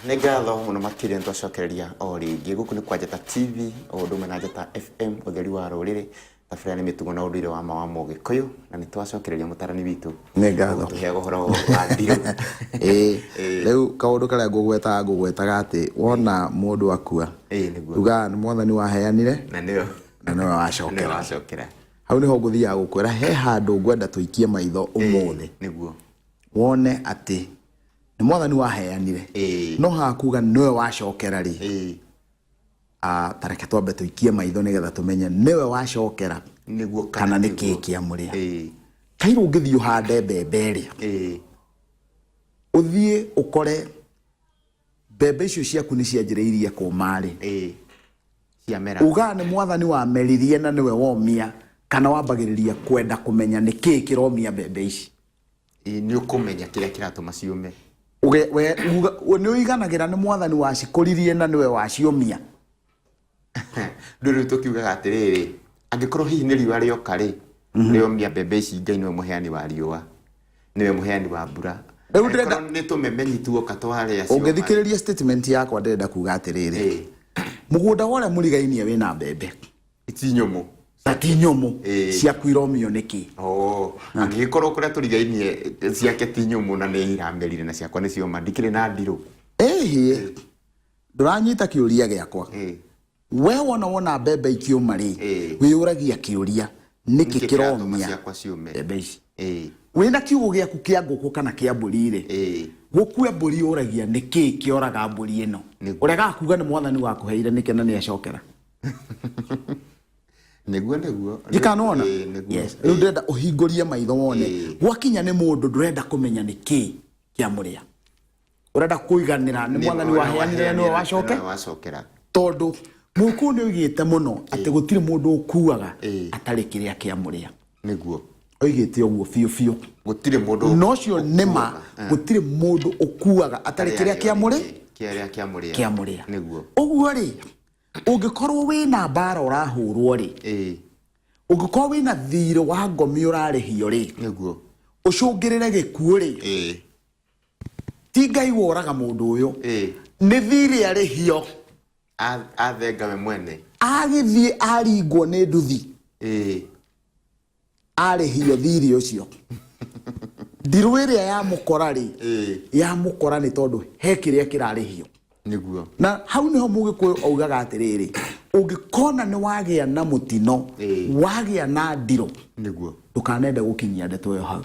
Nĩ ngatho mũno makĩria nĩ twacokereria o rĩngĩ. Gũkũ nĩ kwa Njata TV, o ũndũ ũmwe na Njata FM, ũtheri wa rũrĩrĩ. Tabarĩra nĩ mĩtugo na ũndũire wa ma wa Mũgĩkũyũ, na nĩ twacokereria mũtarani witũ. Nĩ ngatho. Ũgũtũheaga ũhoro wa ndirũ. Ĩĩ, rĩu kaũndũ karĩa ngũgwetaga ngũgwetaga atĩ wona mũndũ akua, Ĩĩ, nĩguo. ugaga nĩ Mwathani waheanire Na nĩwe na nĩwe nĩwe wacokera. wacokera. Hau nĩho ngũthiaga gũkwĩra he handũ ngwenda tũikie maitho ũmũthĩ. Nĩguo. Wone atĩ nĩ Mwathani waheanire. Ĩĩ. No haha kuga nĩwe wacokera rĩ. Ĩĩ. Ah, ta reke twambe tũikie maitho nĩgetha tũmenye nĩwe wacokera Nĩguo kana nĩ tiguo. kĩĩ kĩamũrĩa. Ĩĩ. Kairũ ũngĩthiĩ ũhande mbembe ĩrĩa. Ĩĩ. Ũthiĩ ũkore mbembe icio ciaku nĩ cianjĩrĩirie kũma rĩ. Ĩĩ. Ciamera. Ugaga nĩ Mwathani wameririe na nĩwe womia kana wambagĩrĩria kwenda kũmenya nĩ kĩĩ kĩromia mbembe ici. Ĩĩ, nĩ ũkũmenya kĩrĩa kĩratũma ciũme. Uge, we, uga, nĩ ũiganagĩra nĩ Mwathani wacikũririe na nĩwe waciũmia. Rĩu rĩu tũkiugaga atĩrĩrĩ, angĩkorwo hihi nĩ riũa rĩoka rĩ, rĩomia mbembe ici, Ngai nĩwe mũheani wa riũa, nĩwe mũheani wa mbura. Rĩu ndĩrenda- Angĩkorwo nĩ tũmemenyi tuoka twarĩa cioma rĩ. Ũngĩthikĩrĩria statement yakwa ndĩrenda kuga atĩrĩrĩ, Ĩĩ. mũgũnda wa ũrĩa mũrigainie wĩna mbembe. Ti nyũmũ. Na ti nyũmũ. Ĩĩ. Ciaku iromio nĩkĩ? Oh, angĩgĩkorwo kũrĩa tũrigainie ciake ti nyũmũ na nĩ iramerire na ciakwa nĩ cioma, ndikĩrĩ na ndirũ. Ĩhĩ, ndũranyita kĩũria gĩakwa. Ĩĩ. We wona wona mbembe ikĩũma rĩ, Ĩĩ. wĩyũragia kĩũria nĩkĩ Nĩkĩ kĩratũma kĩromia ciakwa ciũme? mbembe ici? Ĩĩ. Wĩna kiugũ gĩaku kĩa ngũkũ kana kĩa mbũri rĩ, Ĩĩ. gũkue mbũri ũragia nĩkĩ kĩoraga mbũri ĩno? Nĩguo. Ũregaga kuga nĩ Mwathani wakũheire nĩkĩ na nĩ acokera? Nĩguo nĩguo. Ndikanona? Ĩĩ, nĩguo. Yes. Rĩu ndĩrenda ũhingũrie maitho wone. Ĩĩ. Gwakinya nĩ mũndũ ndũrenda kũmenya nĩ kĩ kĩamũrĩa. Ũrenda kũiganĩra nĩ Mwathani waheanire na nĩwe wacoke? Nĩwe wacokera. Tondũ Mũgĩkũyũ nĩ oigĩte mũno atĩ gũtirĩ mũndũ ũkuaga Ĩĩ. atarĩ kĩrĩa kĩamũrĩa. Nĩguo. Oigĩte ũguo biũ biũ. Gũtirĩ mũndũ Na ũcio nĩ ma, ũkuaga. gũtirĩ mũndũ ũkuaga atarĩ kĩrĩa kĩamũrĩ Kĩrĩa kĩamũrĩa. kĩamũrĩa. Nĩguo. Ũguo rĩ, ũngĩkorwo wĩna mbara ũrahũrwo rĩ, Ĩĩ. ũngĩkorwo wĩna thirĩ wa ngomi ũrarĩhio rĩ, Nĩguo. ũcũngĩrĩre gĩkuũ rĩ, Ĩĩ. ti Ngai woraga mũndũ ũyũ, Ĩĩ. nĩ thirĩ arĩhio. Athenga we mwene. Agĩthiĩ aringwo nĩ nduthi. Ĩĩ. Arĩhio thirĩ ũcio. Ndirũ ĩrĩa yamũkora rĩ, Ĩĩ. yamũkora nĩ tondũ he kĩrĩa kĩrarĩhio. Nĩguo. Na hau nĩho Mũgĩkũyũ augaga atĩrĩrĩ, ũngĩkona nĩ wagĩa na mũtino, Ĩĩ. wagĩa na ndirũ, Nĩguo. ndũkanende gũkinyia ndeto ĩyo hau.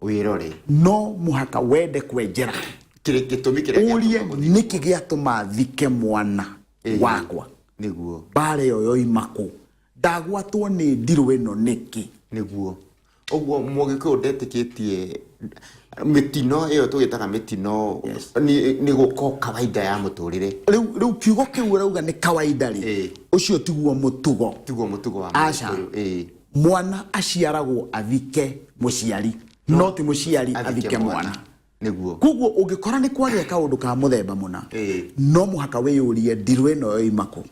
Wĩrore. No mũhaka wende kwenjera. Kĩrĩ gĩtũmi kĩrĩa Ũrie gĩatũma gũthiĩ. nĩkĩ gĩatũma thike mwana Ĩĩ. wakwa. Nĩguo. Mbara ĩyo yoima kũ? Ndagwatwo nĩ ndirũ ĩno nĩkĩ? Nĩguo. Ũguo Mũgĩkũyũ ndetĩkĩtie mĩtino ĩyo tũgĩtaga mĩtino Yes. nĩ nĩ gũka kawaida ya mũtũrĩre. Rĩu rĩu kiugo kĩu ũrauga nĩ kawaida rĩ, Ĩĩ. ũcio tiguo mũtugo. Tiguo mũtugo wa Aca. Mũgĩkũyũ. Ĩĩ. Mwana aciaragwo athike mũciari, no ti mũciari athike mwana. Nĩguo. Koguo ũngĩkora nĩ kwagĩa kaũndũ ka mũthemba mũna, Ĩĩ. no mũhaka wĩyũrie ndirũ ĩno yoima kũ.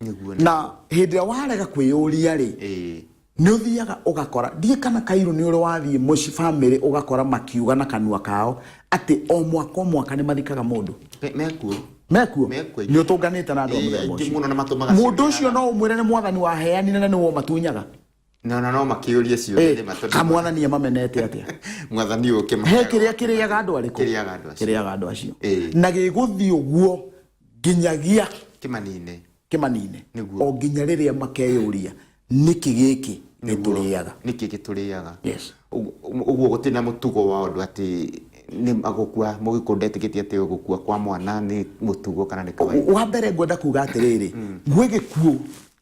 Nĩguo. Na hĩndĩ ĩrĩa warega kwĩyũria rĩ, Ĩĩ. nĩ ũthiaga ũgakora, ndiũĩ kana Kairũ nĩ ũrĩ wathiĩ mũciĩ bamĩrĩ ũgakora makiuga na kanua kao atĩ o mwaka o mwaka nĩ mathikaga mũndũ. Mekuo. Mekuo? Mekuo. Nĩ ũtũnganĩte na andũ a Ĩĩ, mũthemba aingĩ ũcio. mũno na matũmaga Mũndũ ciũria ũcio no ũmwĩre nĩ Mwathani waheanire na nĩwe ũmatunyaga. Na na no makĩũrie ciũria Ĩĩ, nĩ ma tondũ ka Mwathani amamenete atĩa? Mwathani ũyũ He ũkĩmaheaga kĩrĩa kĩrĩaga andũ arĩkũ? Kĩrĩaga andũ acio. Kĩrĩaga andũ acio. Ĩĩ. Na gĩgũthiĩ ũguo nginyagia Kĩmanine. Kĩmanine. Nĩguo. O nginya rĩrĩa makeyũria nĩkĩ gĩkĩ gĩtũrĩaga. Nĩkĩ gĩtũrĩaga. Yes. Ũguo gũtirĩ na mũtugo wa ũndũ atĩ nĩ gũkua, Mũgĩkũyũ ndetĩkĩtie atĩ gũkua kwa mwana nĩ mũtugo kana nĩ kawaida. Wa mbere ngwenda kuga atĩrĩrĩ, gwĩ gĩkuũ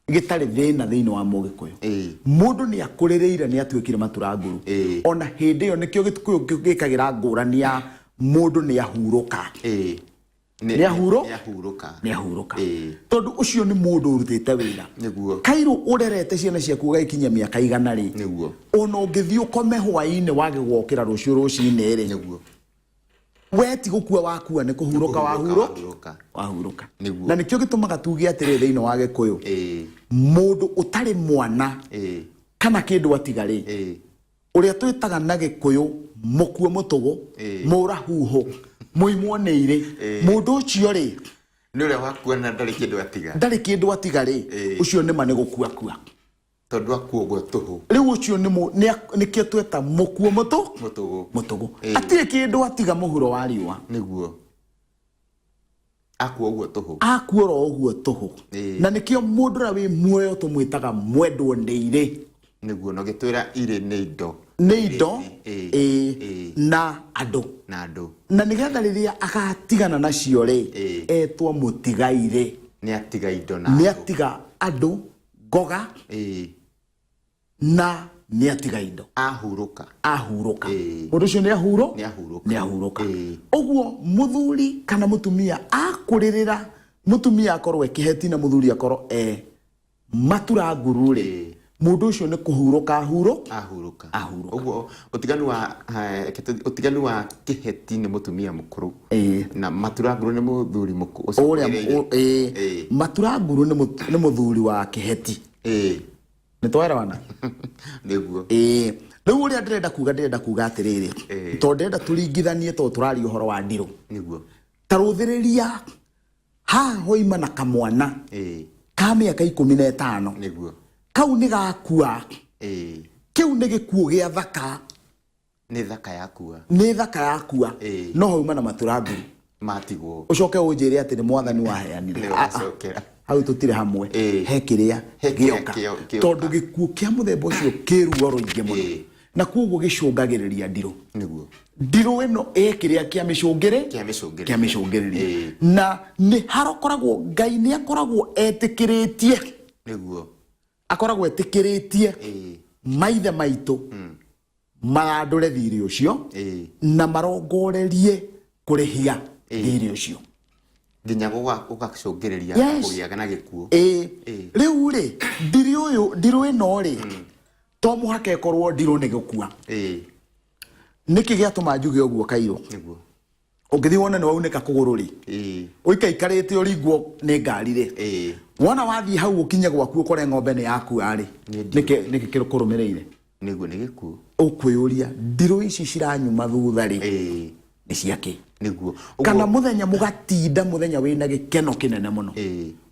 gĩtarĩ thĩna thĩinĩ wa Mũgĩkũyũ. Ĩĩ. Mũndũ nĩ akũrĩrĩire nĩ atuĩkire maturanguru. Ĩĩ. Ona hĩndĩ ĩyo nĩkĩo Gĩkũyũ gĩkagĩra ngũrani ya mũndũ nĩ ahurũka. Ĩĩ. Nĩ ahuro? Nĩ ahurũka. Nĩ ahurũka. Ĩĩ. Tondũ ũcio nĩ mũndũ ũrutĩte wĩra. Nĩguo. Kairũ ũrerete ciana ciaku ũgagĩkinyia mĩaka igana rĩ. Nĩguo. Ona ũngĩthiĩ ũkome hwaĩ-inĩ wage gũkĩra rũciũ rũcinĩ rĩ. Nĩguo. We ti gũkua wakua, nĩ kũhurũka wahurũka. Wahurũka. Nĩguo. Na nĩkĩo gĩtũmaga tuge atĩrĩ thĩinĩ wa Gĩkũyũ. Ĩĩ. Mũndũ ũtarĩ mwana. Ĩĩ. Kana kĩndũ atiga rĩ. Ĩĩ. Ũrĩa twĩtaga na Gĩkũyũ mũkuo mũtũgũ, Ĩĩ. mũrahuhũ. Mũimwo nĩ irĩ. Mũndũ ũcio rĩ, Nĩ ũrĩa wakua na ndarĩ kĩndũ atiga. Ndarĩ kĩndũ atiga rĩ, ũcio nĩma nĩ gũkua kua. Tondũ akua ũguo tũhũ. Rĩu ũcio nĩ mũ- nĩ a- nĩkĩo tweta mũkuo mũtũ Mũtũgũ. Mũtũgũ. Atirĩ kĩndũ atiga mũhuro wa riũa. Nĩguo. Akua ũguo tũhũ. Akua oro ũguo tũhũ. Na nĩkĩo mũndũ ũrĩa wĩ muoyo tũmwĩtaga mwendwo nĩ irĩ. Nĩguo, na ũgĩtwĩra irĩ nĩ indo. Nĩ indo. Ĩĩ, na andũ. Na andũ. Na nĩgetha rĩrĩa agatigana nacio rĩ, etwo mũtigairĩ. Nĩ atiga indo na Nĩ andũ. Atiga andũ ngoga. Na nĩ atiga indo. Ahurũka. Ahurũka. Mũndũ ũcio nĩ ahuro. Nĩ ahurũka. Nĩ ahurũka. Ũguo mũthuri kana mũtumia akũrĩrĩra, mũtumia akorwo e kĩheti na mũthuri akorwo e matura nguru rĩ, mũndũ ũcio nĩ kũhurũka ahuro. Ahurũka. Ahurũka. Ũguo ũtiganu wa reke ũtiganu wa kĩheti nĩ mũtumia mũkũrũ na matura nguru nĩ mũthuri mũkũrũ ũcio ũrĩa ũkũrĩrĩire. Matura nguru nĩ mũthuri wa kĩheti. Nĩ twaelewana? Nĩguo. Ĩĩ, rĩu ũrĩa ndĩrenda kuga atĩrĩrĩ, tondũ ndĩrenda tũringithanie, tondũ tũraria ũhoro wa ndirũ. Ta rũthĩrĩria haha hoima na kamwana ka mĩaka 15. Kau nĩ gakua. Kĩu nĩ gĩkuũ gĩa thaka. Nĩ thaka yakua. Nĩ thaka yakua. No hauma na matura nguru. Matigwo. Ũcoke ũnjĩre atĩ nĩ mwathani waheanire. Nĩwe Ah, ah. wacokera. Hau tũtirĩ hamwe. He kĩrĩa He kĩrĩa gĩoka. Kĩoka. Tondũ gĩkuũ kĩa mũthemba ũcio kĩ ruo rũingĩ mũno. Na koguo gĩcũngagĩrĩria ndirũ. Ndirũ ĩno ĩ kĩrĩa kĩa mĩcũngĩrĩ. Kĩa mĩcũngĩrĩria. Kĩa mĩcũngĩrĩria. Na nĩ harokoragwo Ngai nĩ akoragwo etĩkĩrĩtie. Akoragwo etĩkĩrĩtie maithe maitũ marandũre thirĩ ũcio na marongorerie kũrĩhia thirĩ ũcio. Nginya gũgacũngĩrĩria kũgĩa na gĩkuũ. Rĩu rĩ, ndirĩ ũyũ, ndirũ ĩno rĩ, to mũhaka ĩkorwo ndirũ nĩ gũkua. Nĩkĩ gĩatũma njuge ũguo, Kairũ? Ũngĩthiĩ wone nĩ waunĩka kũgũrũ rĩ, ũikaikarĩte ũringwo nĩ ngari rĩ, wona wathiĩ hau ũkinye gwaku ũkore ng'ombe nĩ yakua rĩ, Nĩ ndirũ. Nĩkĩ kĩrũmĩrĩire? Nĩguo, nĩ gĩkuũ. Ũkwĩyũria, ndirũ ici ciranyuma thutha rĩ, nĩ ciakĩ? Kana mũthenya mũgatinda mũthenya wĩna gĩkeno kĩnene mũno,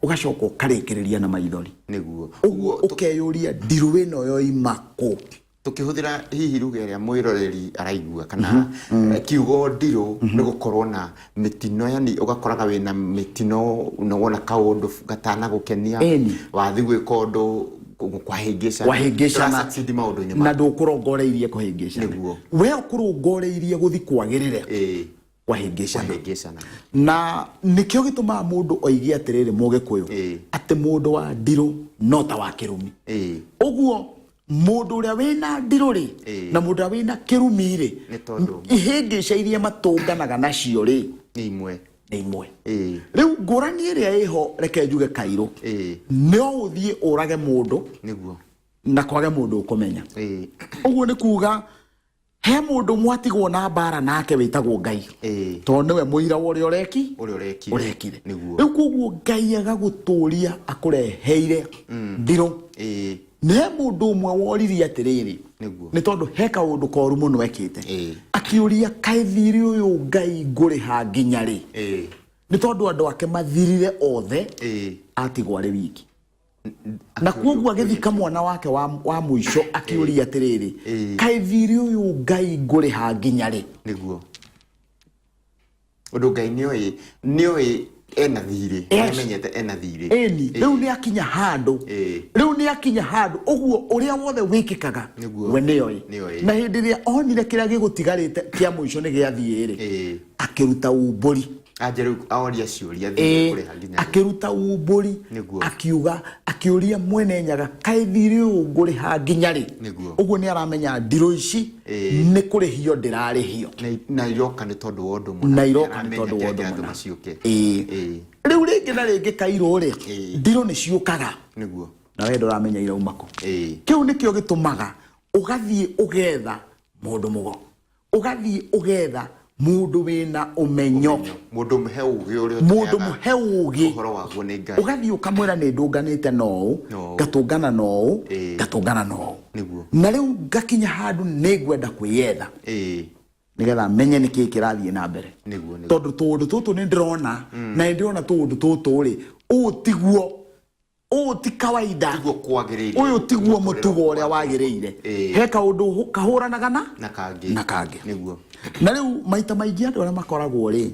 ũgacoka ũkarĩkĩrĩria na maithori. Ũguo ũkeyũria, ndirũ ĩno yoima kũ? Tukĩhũthĩra hihi ruga ĩrĩa mwĩroreri araigua kana kiugo ndirũ nĩ gũkorwo na mĩtino, yani ũgakoraga wĩna mĩtino na wona kaũndũ gatanagũkenia. Wathiĩ gwĩka ũndũ kwahĩngĩcana. Kwahĩngĩcana. Ndũra-succeed maũndũ-inĩ Na maku. Ndũkũrongoreirie kũhĩngĩcana. We ũkũrongoreirie gũthi kwagĩrĩre, kwahĩngĩcana. Kwahĩngĩcana. Na nĩkĩo gĩtũmaga mũndũ oige atĩrĩrĩ, mũgĩkũyũ, atĩ mũndũ wa ndirũ no ta wa kĩrumi. Ũguo mũndũ ũrĩa wĩna ndirũ rĩ, na mũndũ ũrĩa wĩna kĩrumi rĩ, Nĩ tondũ ihĩngĩca iria matũnganaga nacio rĩ, nĩ imwe. Nĩ imwe. Rĩu ngũrani ĩrĩa ĩho, reke njuge, Kairũ, no ũthiĩ ũrage mũndũ na kwage mũndũ ũkũmenya. Ũguo nĩ kuga he mũndũ mwatigwo na mbara nake wĩtagwo Ngai, tondũ nĩwe mũira wa ũrĩa ũreki. Ũrĩa ũrekire. Ũrekire. Rĩu koguo Ngai agagũtũria akũreheire ndirũ. Nĩ he mũndũ ũmwe woririe atĩrĩrĩ, nĩ tondũ he kaũndũ koru mũno ekĩte, akĩũria, kaĩ thirĩ ũyũ Ngai ngũrĩha nginya rĩ? Nĩ tondũ andũ ake mathirire othe, atigwo arĩ wiki, na koguo agĩthika mwana wake wa mũico, akĩũria atĩrĩrĩ, kaĩ thirĩ ũyũ Ngai ngũrĩha nginya rĩ? Nĩguo, ũndũ Ngai nĩoĩ ena thirĩ. Nĩamenyete ena thirĩ. Ĩni, rĩu nĩ akinya handũ. Rĩu nĩ akinya handũ ũguo ũrĩa wothe wĩkĩkaga, we nĩoĩ. Nĩoĩ. Na hĩndĩ ĩrĩa onire kĩrĩa gĩgũtigarĩte kĩa mũico nĩ gĩathiĩ rĩ, akĩruta umbũri. Anja rĩu oria ciũria, thirĩ kũrĩha nginya rĩ? Akĩruta umbũri. Akiuga, akĩũria Mwene Nyaga, kaĩ thirĩ ũyũ ngũrĩha nginya rĩ? Ũguo nĩ aramenya ndirũ ici nĩ kũrĩhio ndĩrarĩhio. Na iroka nĩ tondũ wa ũndũ mũna. Na iroka nĩ Nĩaramenya tondũ wa kĩrĩa ũndũ kĩratũma mũna. ciũke. Rĩu rĩngĩ na rĩngĩ, Kairũ rĩ, ndirũ nĩ ciũkaga na we ndũramenya irauma kũ. Kĩu nĩkĩo gĩtũmaga ũgathiĩ ũgetha mũndũ mũgo, ũgathiĩ ũgetha mũndũ wĩna ũmenyo. Mũndũ mũhe ũgĩ ũrĩa Mũndũ ũtũheaga mũhe ũgĩ. Ũhoro waguo nĩ Ngai. Ũgathiĩ ũkamwĩra, nĩ ndũnganĩte na ũũ, Na ũũ. ngatũngana na ũũ, ngatũngana na ũũ, na rĩu ngakinya handũ nĩ ngwenda kwĩyetha. Nĩgetha menye nĩkĩĩ kĩrathiĩ na mbere. Nĩguo, nĩguo. Tondũ tũũndũ tũtũ nĩ ndĩrona, na nĩ ndĩrona tũũndũ tũtũ rĩ, ũũ tiguo, ũũ ti kawaida. Tiguo kwagĩrĩire. Ũyũ tiguo mũtugo ũrĩa wagĩrĩire. He kaũndũ kahũranaga na Na kangĩ. Na kangĩ. Nĩguo. Na rĩu maita maingĩ andũ arĩa makoragwo rĩ,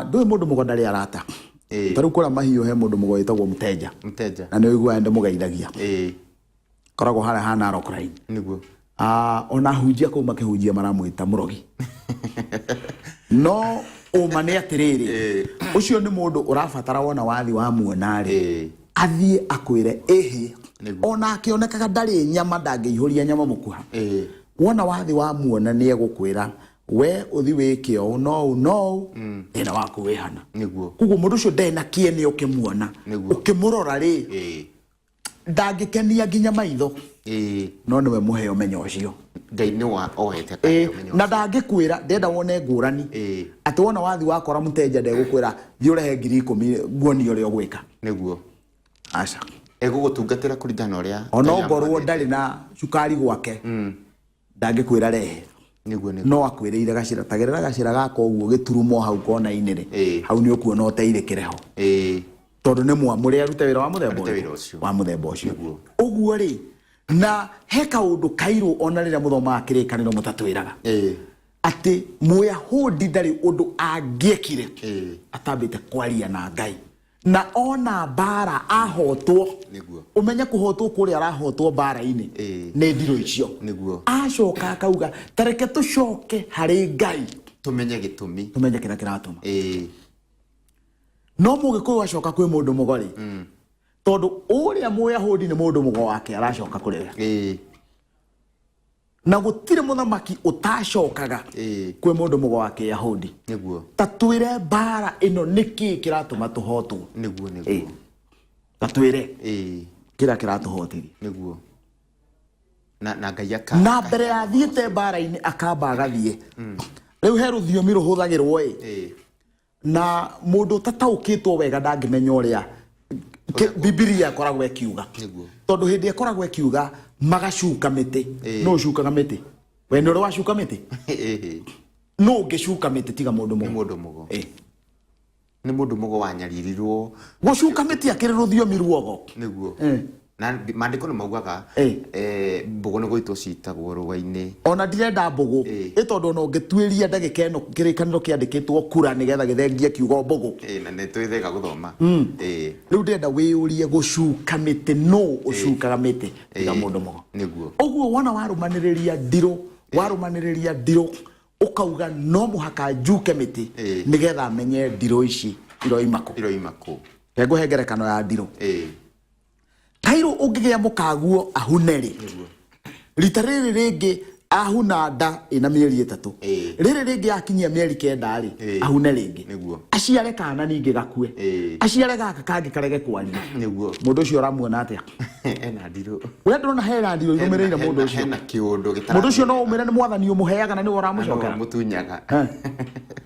ndũĩ mũndũ mũgo ndarĩ arata. Ta rĩu kũrĩa mahiũ he mũndũ mũgo wĩtagwo mũtenja. Mũtenja. Na nĩ ũiguaga ndĩmũgeithagia. Koragwo harĩa ha Narok line. Nĩguo. Ona hunjia kũu makĩhunjia maramwĩta mũrogi. No ũma nĩ atĩrĩrĩ, ũcio nĩ mũndũ ũrabatara wona wathi wa muona rĩ, athiĩ akwĩre ĩhĩ. Ona akĩonekaga ndarĩ nyama, ndangĩihũria nyama mũkuha. Wona wathi wa muona nĩ egũkwĩra we ũthi wĩke ũũ no ũũ no ũũ, thĩna waku wĩ hana. Nĩguo. Koguo mũndũ ũcio ndarĩ na kĩene ũkĩmuona. Nĩguo. Ũkĩmũrora rĩ, ndangĩkenia nginya maitho. No nĩwe mũhe ũmenyo ũcio. Ngai nĩ wa oete akahe ũmenyo Na ũcio. ndangĩkwĩra, ndenda wone ngũrani. Atĩ wona wathi wakora mũtenja ndegũkwĩra thiĩ ũrehe 10,000 nguonie ũrĩa ũgwĩka. Nĩguo. Aca. Egũgũtungatĩra kũringana na ũrĩa Ona Ngai ongorwo amwathĩte. ndarĩ na cukari gwake, ndangĩkwĩra rehe. Nĩguo, nĩguo. No akwĩrĩire gacĩra, tagerera gacĩra gaka ũguo gĩturumo hau kona-inĩ rĩ, hau nĩ ũkuona ũteire kĩreho. Tondũ nĩ mwamũre arute wĩra wa mũthemba Arute ũrĩkũ? wĩra ũcio. Wa mũthemba ũcio. Nĩguo. Ũguo rĩ, na he kaũndũ kairũ ona rĩrĩa mũthomaga kĩrĩkanĩro mũtatwĩraga. Atĩ Mũyahudi ndarĩ ũndũ angĩekire atambĩte kwaria na Ngai. Na ona mbara ahotwo, Nĩguo. ũmenye kũhotwo kũrĩa arahotwo mbara-inĩ nĩ ndirũ icio. Nĩguo. Acoka akauga ta reke tũcoke harĩ Ngai, tũmenye gĩtũmi, tũmenye kĩrĩa kĩratũma. No Mũgĩkũyũ acoka kwĩ mũndũ mũgo rĩ, tondũ ũrĩa Mũyahudi nĩ mũndũ mũgo wake aracoka kũrĩ we. Na gũtirĩ mũthamaki ũtacokaga kwĩ mũndũ mũgo wa Kĩyahudi. Nĩguo. Ta twĩre mbara ĩno nĩkĩĩ kĩratũma tũhotwo. Nĩguo, nĩguo. Ta twĩre kĩrĩa kĩratũhotithia. Nĩguo. Na Ngai aka Na mbere ya athiĩte mbara-inĩ akamba agathiĩ. Rĩu he rũthiomi rũhũthagĩrwo ĩ. Na mũndũ ũtataũkĩtwo wega ndangĩmenya ũrĩa Bibilia ĩkoragwo ĩkiuga. Nĩguo. Tondũ hĩndĩ ĩkoragwo ĩkiuga magacuka mĩtĩ. Nũ ũcukaga mĩtĩ? We nĩ ũrĩ wacuka mĩtĩ? Nũ ũngĩcuka mĩtĩ tiga mũndũ mũgo? Nĩ mũndũ mũgo. Nĩ mũndũ mũgo wanyaririrwo. Gũcuka mĩtĩ akĩrĩ rũthiomi ruogo. Nĩguo. Na maandĩko nĩ maugaga, mbũgũ nĩ gũitwo citagwo rũa-inĩ. Ona ndirenda mbũgũ. Ĩ tondũ ona ũngĩtuĩria ndagĩka ĩno kĩrĩkanĩro kĩandĩkĩtwo kura nĩgetha gĩthengie kiugo mbũgũ. Na nĩ twĩthega gũthoma. Rĩu ndĩrenda wĩyũrie gũcuka mĩtĩ, nũ ũcukaga mĩtĩ tiga mũndũ mũgo. Nĩguo. Ũguo wona warũmanĩrĩria ndirũ, warũmanĩrĩria ndirũ, ũkauga no mũhaka njuke mĩtĩ nĩgetha menye ndirũ ici iroima kũ. Iroima kũ. Reke ngũhe ngerekano ya ndirũ. Kairũ ũngĩgĩa mũkaguo ahune rĩ, Nĩguo. rita rĩrĩ rĩngĩ ahuna nda ĩna mĩeri 3. Rĩrĩ rĩngĩ akinyia mĩeri 9 rĩ, ahune rĩngĩ. Nĩguo. Aciare kana ningĩ gakue. Aciare gaka kangĩ karege kwaria. Nĩguo. Mũndũ ũcio ũramuona atĩa? Ena ndirũ. We ndũrona hena ndirũ irũmĩrĩire mũndũ ũcio. Hena kĩũndũ gĩtara. Mũndũ ũcio no ũmwĩre nĩ mwathani ũmũheaga na nĩwe ũramũcokera. Na nĩwe ũmũtunyaga.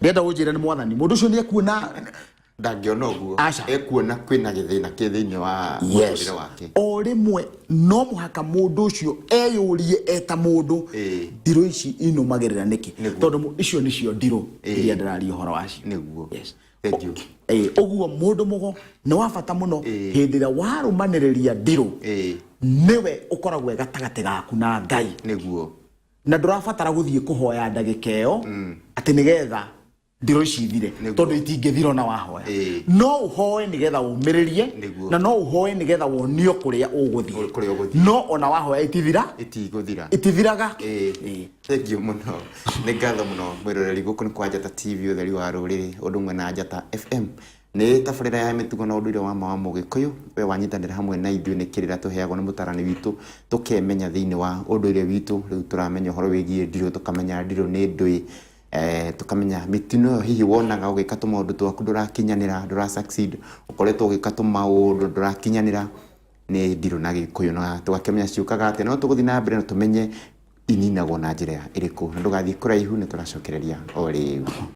Ndĩrenda ũnjĩre nĩ mwathani. Mũndũ ũcio nĩ ekuona ndangĩona ũguo. Aca. Ekuona kwĩna gĩthĩna kĩ thĩinĩ wa Yes. mũtũrĩre wake. O rĩmwe no mũhaka mũndũ ũcio eyũrie eta mũndũ, ndirũ ici inũmagĩrĩra nĩkĩ? Nĩguo. Tondũ icio nĩcio ndirũ iria ndĩraria ũhoro wacio. Nĩguo. Yes. Thank you. Ũguo mũndũ mũgo nĩ wa bata mũno hĩndĩ ĩrĩa warũmanĩrĩria ndirũ, nĩwe ũkoragwo e gatagatĩ gaku na Ngai. Nĩguo. Na ndũrabatara gũthiĩ kũhoya ndagĩka ĩyo atĩ nĩgetha ndirũ ici ithire, Nĩguo. tondũ itingĩthira ona wahoya. No ũhoe nĩgetha ũmĩrĩrie, Nĩguo. na no ũhoe nĩgetha wonio kũrĩa ũgũthiĩ. Kũrĩa ũgũthiĩ. No ona wahoya itithira, Itigũthira. Itithiraga. Thank you mũno. Nĩ ngatho mũno mwĩroreri gũkũ nĩ kwa Njata TV ũtheri wa rũrĩrĩ ũndũ ũmwe na Njata FM. Nĩ tabarĩra ya mĩtugo na ũndũire wa ma wa Mũgĩkũyũ. We wanyitanĩra hamwe na ithuĩ nĩ kĩrĩra tũheagwo nĩ mũtarani witũ tũkemenya thĩinĩ wa ũndũire witũ. Rĩu tũramenya ũhoro wĩgiĩ ndirũ, tũkamenya ndirũ nĩ ndũĩ. Tukamenya mĩtino ĩyo hihi wonaga ũgĩka tũmaũndũ twaku ndũrakinyanĩra, ndũra succeed, ũkoretwo ũgĩka tũmaũndũ ndũrakinyanĩra, nĩ ndirũ na Gĩkũyũ, na tũgakĩmenya ciũkaga atĩa. No tũgũthiĩ na mbere na tũmenye ininagwo na njĩra ĩrĩkũ. Na ndũgathiĩ kũraihu, nĩ tũracokereria o rĩu.